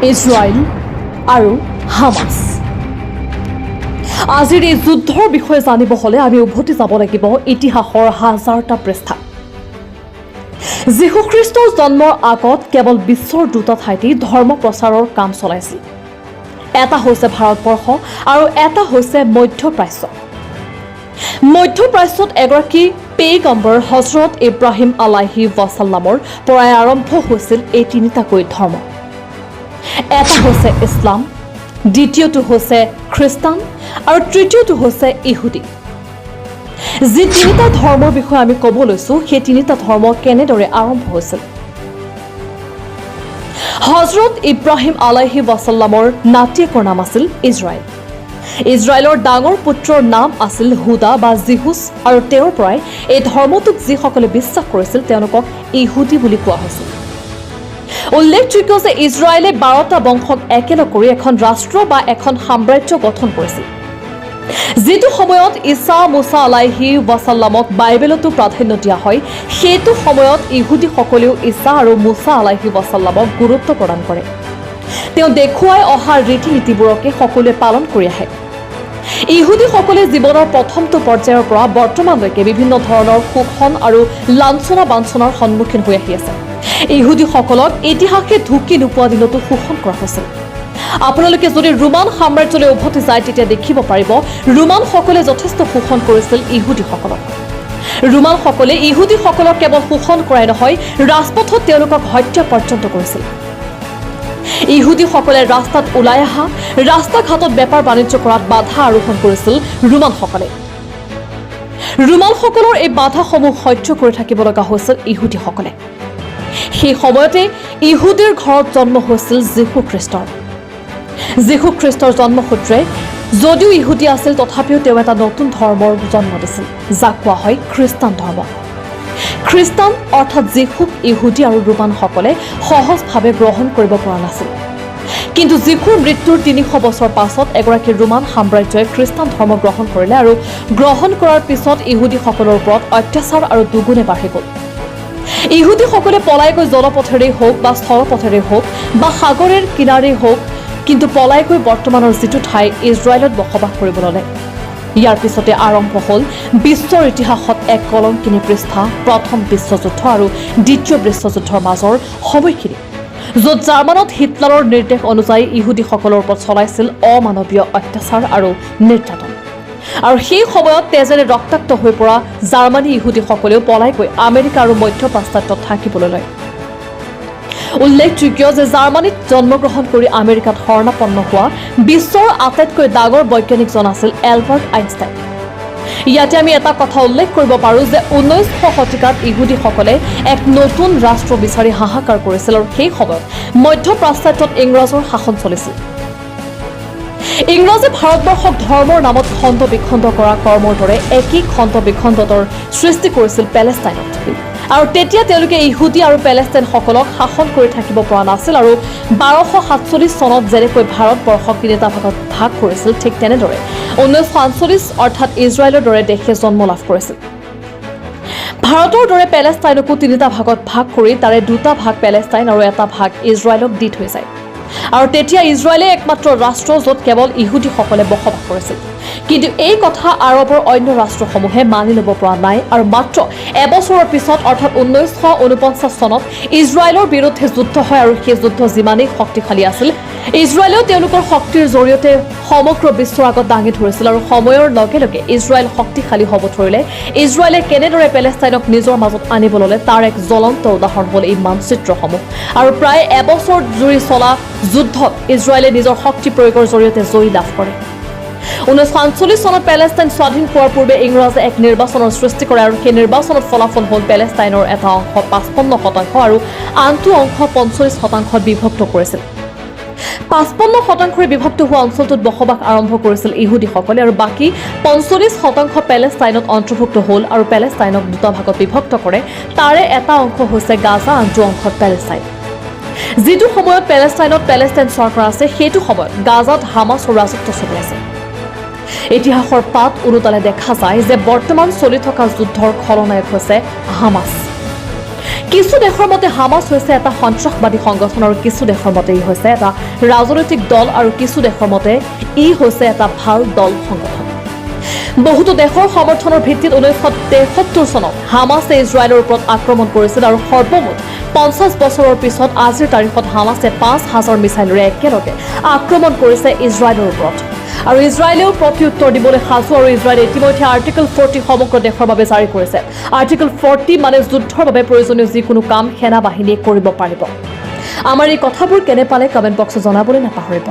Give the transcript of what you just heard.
Israel আৰু Hamas. আজিৰ এই যুদ্ধৰ বিষয়ে জানিব হ'লে আমি উভতি যাব লাগিব ইতিহাসৰ হাজাৰটা পৃষ্ঠা। যীশুখ্ৰীষ্টৰ জন্মৰ আগত কেৱল বিশ্বৰ দুটা ঠাইতেই ধৰ্ম প্ৰচাৰৰ কাম চলাইছিল। এটা হৈছে ভাৰতবৰ্ষ আৰু এটা হৈছে মধ্যপ্ৰাচ্য। মধ্যপ্ৰাচ্যত এগৰাকী পেগম্বৰ হজৰত ইব্ৰাহিম আলাইহি ৱাছাল্লামৰ পৰাই আৰম্ভ হৈছিল এই তিনিটাকৈ ধৰ্ম। এটা হৈছে ইছলাম, দ্বিতীয়টো হৈছে খ্ৰীষ্টান আৰু তৃতীয়টো হৈছে ইহুদী। যি তিনিটা ধৰ্মৰ বিষয়ে আমি ক'ব লৈছোঁ, সেই তিনিটা ধৰ্ম কেনেদৰে আৰম্ভ হৈছিল? হজৰত ইব্ৰাহিম আলাইহি ৱাছাল্লামৰ নাতিয়েকৰ নাম আছিল ইজৰাইল। ইজৰাইলৰ ডাঙৰ পুত্ৰৰ নাম আছিল হুদা বা জিহুচ আৰু তেওঁৰ পৰাই এই ধৰ্মটোক যিসকলে বিশ্বাস কৰিছিল, তেওঁলোকক ইহুদী বুলি কোৱা হৈছিল। উল্লেখযোগ্য যে ইজৰাইলে 12টা বংশক একেলগ কৰি এখন ৰাষ্ট্ৰ বা এখন সাম্ৰাজ্য গঠন কৰিছিল। যিটো সময়ত ঈছা মুছা আলাইহি ৱাছাল্লামক বাইবেলতো প্ৰাধান্য দিয়া হয়, সেইটো সময়ত ইহুদীসকলেও ঈছা আৰু মুছা আলাইহি ৱাছাল্লামক গুৰুত্ব প্ৰদান কৰে। তেওঁ দেখুৱাই অহা ৰীতি নীতিবোৰকে সকলোৱে পালন কৰি আহে। ইহুদীসকলে জীৱনৰ প্ৰথমটো পৰ্যায়ৰ পৰা বৰ্তমানলৈকে বিভিন্ন ধৰণৰ শোষণ আৰু লাঞ্ছনা বাঞ্ছনাৰ সন্মুখীন হৈ আহি আছে। ইহুদীসকলক ইতিহাসে ঢুকি নোপোৱা দিনতো শোষণ কৰা হৈছিল। আপোনালোকে যদি ৰোমান সাম্ৰাজ্যলৈ উভতি যায়, তেতিয়া দেখিব পাৰিব ৰোমানসকলে যথেষ্ট শোষণ কৰিছিল ইহুদীসকলক। ৰোমানসকলে ইহুদীসকলক কেৱল শোষণ কৰাই নহয়, ৰাজপথত তেওঁলোকক হত্যা পৰ্যন্ত কৰিছিল। ইহুদীসকলে ৰাস্তাত ওলাই অহা, ৰাস্তা ঘাটত বেপাৰ বাণিজ্য কৰাত বাধা আৰোপণ কৰিছিল ৰোমানসকলে। ৰোমানসকলৰ এই বাধাসমূহ সহ্য কৰি থাকিব লগা হৈছিল ইহুদীসকলে। সেই সময়তে ইহুদীৰ ঘৰত জন্ম হৈছিল যীশু খ্ৰীষ্টৰ। যীশু খ্ৰীষ্টৰ জন্মসূত্ৰে যদিও ইহুদী আছিল, তথাপিও তেওঁ এটা নতুন ধৰ্মৰ জন্ম দিছিল, যাক কোৱা হয় খ্ৰীষ্টান ধৰ্ম। খ্ৰীষ্টান অৰ্থাৎ যীশুক ইহুদী আৰু ৰোমানসকলে সহজভাৱে গ্ৰহণ কৰিব পৰা নাছিল। কিন্তু যীশুৰ মৃত্যুৰ 300 বছৰ পাছত এগৰাকী ৰোমান সাম্ৰাজ্যই খ্ৰীষ্টান ধৰ্ম গ্ৰহণ কৰিলে আৰু গ্ৰহণ কৰাৰ পিছত ইহুদীসকলৰ ওপৰত অত্যাচাৰ আৰু দুগুণে বাঢ়ি গ'ল। ইহুদীসকলে পলাই গৈ জলপথেৰেই হওক বা স্থলপথেৰেই হওক বা সাগৰেৰ কিনাৰেই হওক, কিন্তু পলাই গৈ বৰ্তমানৰ যিটো ঠাই ইজৰাইলত বসবাস কৰিব ল'লে। ইয়াৰ পিছতে আৰম্ভ হ'ল বিশ্বৰ ইতিহাসত এক কলংকিনী পৃষ্ঠা, প্ৰথম বিশ্বযুদ্ধ আৰু দ্বিতীয় বিশ্বযুদ্ধৰ মাজৰ সময়খিনি, য'ত জাৰ্মানত হিটলাৰৰ নিৰ্দেশ অনুযায়ী ইহুদীসকলৰ ওপৰত চলাইছিল অমানৱীয় অত্যাচাৰ আৰু নিৰ্যাতন। আৰু সেই সময়ত তেজেৰে ৰক্তাক্ত হৈ পৰা জাৰ্মানী ইহুদীসকলেও পলাই গৈ আমেৰিকা আৰু মধ্য পাশ্চাত্যত থাকিবলৈ লয়। উল্লেখযোগ্য যে জাৰ্মানীত জন্মগ্ৰহণ কৰি আমেৰিকাত শৰণাপন্ন হোৱা বিশ্বৰ আটাইতকৈ ডাঙৰ বৈজ্ঞানিকজন আছিল এলবাৰ্ট আইনষ্টাইন। ইয়াতে আমি এটা কথা উল্লেখ কৰিব পাৰোঁ যে 19শ শতিকাত ইহুদীসকলে এক নতুন ৰাষ্ট্ৰ বিচাৰি হাহাকাৰ কৰিছিল আৰু সেই সময়ত মধ্য পাশ্চাত্যত ইংৰাজৰ শাসন চলিছিল। ইংৰাজে ভাৰতবৰ্ষক ধৰ্মৰ নামত খণ্ড বিখণ্ড কৰা কৰ্মৰ দৰে একেই খণ্ড বিখণ্ডতাৰ সৃষ্টি কৰিছিল পেলেষ্টাইনত। আৰু তেতিয়া তেওঁলোকে ইহুদী আৰু পেলেষ্টাইনসকলক শাসন কৰি থাকিব পৰা নাছিল আৰু 1247 চনত যেনেকৈ ভাৰতবৰ্ষক তিনিটা ভাগত ভাগ কৰিছিল, ঠিক তেনেদৰে 1948 অৰ্থাৎ ইজৰাইলৰ দৰে দেশে জন্ম লাভ কৰিছিল। ভাৰতৰ দৰে পেলেষ্টাইনকো তিনিটা ভাগত ভাগ কৰি তাৰে দুটা ভাগ পেলেষ্টাইন আৰু এটা ভাগ ইজৰাইলক দি থৈ যায়। আৰু তেতিয়া ইজৰাইলে একমাত্ৰ ৰাষ্ট্ৰ য'ত কেৱল ইহুদীসকলে বসবাস কৰিছিল। কিন্তু এই কথা আৰৱৰ অন্য ৰাষ্ট্ৰসমূহে মানি ল'ব পৰা নাই আৰু মাত্ৰ এবছৰৰ পিছত অৰ্থাৎ 1949 চনত ইজৰাইলৰ বিৰুদ্ধে যুদ্ধ হয়। আৰু সেই যুদ্ধ যিমানেই শক্তিশালী আছিল, ইজৰাইলেও তেওঁলোকৰ শক্তিৰ জৰিয়তে সমগ্ৰ বিশ্বৰ আগত দাঙি ধৰিছিল আৰু সময়ৰ লগে লগে ইজৰাইল শক্তিশালী হ'ব ধৰিলে। ইজৰাইলে কেনেদৰে পেলেষ্টাইনক নিজৰ মাজত আনিব ল'লে, তাৰ এক জ্বলন্ত উদাহৰণ হ'ল এই মানচিত্ৰসমূহ। আৰু প্ৰায় এবছৰ জুৰি চলা যুদ্ধত ইজৰাইলে নিজৰ শক্তি প্ৰয়োগৰ জৰিয়তে জয়ী লাভ কৰে। 1948 চনত পেলেষ্টাইন স্বাধীন হোৱাৰ পূৰ্বে ইংৰাজে এক নিৰ্বাচনৰ সৃষ্টি কৰে আৰু সেই নিৰ্বাচনত ফলাফল হ'ল পেলেষ্টাইনৰ এটা অংশ 55% আৰু আনটো অংশ 45 শতাংশত বিভক্ত কৰিছিল। 55 শতাংশৰে বিভক্ত হোৱা অঞ্চলটোত বসবাস আৰম্ভ কৰিছিল ইহুদীসকলে আৰু বাকী 45% পেলেষ্টাইনত অন্তৰ্ভুক্ত হ'ল। আৰু পেলেষ্টাইনক দুটা ভাগত বিভক্ত কৰে। তাৰে এটা অংশ হৈছে গাজা, আনটো অংশত পেলেষ্টাইন। যিটো সময়ত পেলেষ্টাইনত পেলেষ্টাইন চৰকাৰ আছে, সেইটো সময়ত গাজাত হামাছৰ ৰাজত্ব চলি আছে। ইতিহাসৰ পাত ওলোটালে দেখা যায় যে বৰ্তমান চলি থকা যুদ্ধৰ খলনায়ক হৈছে হামাছ। কিছু দেশৰ মতে হামাছ হৈছে এটা সন্ত্ৰাসবাদী সংগঠন আৰু কিছু দেশৰ মতে ই হৈছে এটা ৰাজনৈতিক দল আৰু কিছু দেশৰ মতে ই হৈছে এটা ভাল দল সংগঠন। বহুতো দেশৰ সমৰ্থনৰ ভিত্তিত 1973 চনত হামাছে ইজৰাইলৰ ওপৰত আক্ৰমণ কৰিছিল আৰু সৰ্বমুঠ 50 বছৰৰ পিছত আজিৰ তাৰিখত হামাছে 5000 মিছাইলেৰে একেলগে আক্ৰমণ কৰিছে ইজৰাইলৰ ওপৰত আৰু ইজৰাইলেও প্ৰত্যুত্তৰ দিবলৈ সাজু। আৰু ইজৰাইলে ইতিমধ্যে আৰ্টিকল 40 সমগ্ৰ দেশৰ বাবে জাৰি কৰিছে। আৰ্টিকল 40 মানে যুদ্ধৰ বাবে প্ৰয়োজনীয় যিকোনো কাম সেনা বাহিনীয়ে কৰিব পাৰিব। আমাৰ এই কথাবোৰ কেনে পালে কমেণ্ট বক্সত জনাবলৈ নাপাহৰিব।